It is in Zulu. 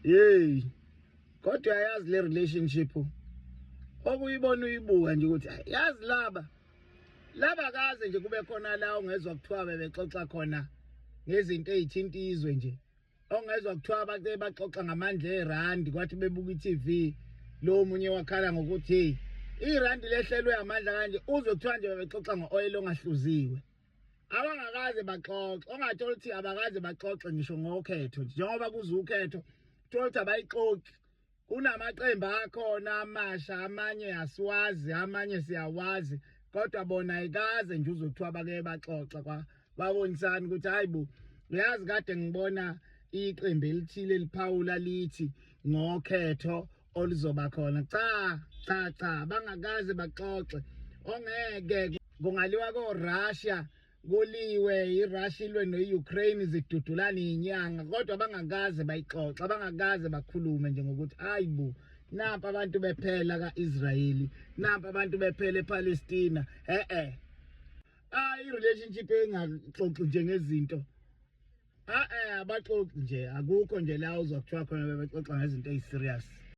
Hey, kodwa uyayazi le relationship okuyibona uyibuka nje ukuthi yazi laba laba kaze nje kube khona la ongezwa kuthiwa bebexoxa khona ngezinto ezithinta izwe nje, ongezwa kuthiwa bake baxoxa ngamandla erandi, kwathi bebuka i-TV lo munye wakhala ngokuthi hey, irandi lehlelwe amandla kanje, uzwe kuthiwa nje bebexoxa ngo-oil ongahluziwe. Abangakaze baxoxe, ongathola ukuthi abakaze baxoxe ngisho ngokhetho nje, njengoba kuze ukhetho thola ukuthi abayixoxi. Kunamaqembu akhona amasha, amanye asiwazi, amanye siyawazi, kodwa bona ayikaze nje uzwe kuthiwa bake baxoxa kwa babonisana ukuthi hayi bo, uyazi kade ngibona iqembu elithile liphawula lithi ngokhetho oluzoba khona. Cha cha cha, bangakaze baxoxe. Ongeke kungaliwa ko-Russia, kuliwe iRussia ilwe no-Ukraine, zidudulana inyanga, kodwa bangakaze bayixoxe, bangakaze bakhulume nje ngokuthi hayi bo, nampa abantu bephela ka-Israyeli, nampa abantu bephela ePalestina. Eh, ah, i-relationship engaxoxi nje ngezinto, ah eh, abaxoxi nje, akukho nje la uzwa kuthiwa khona bebexoxa ngezinto eyi-serious.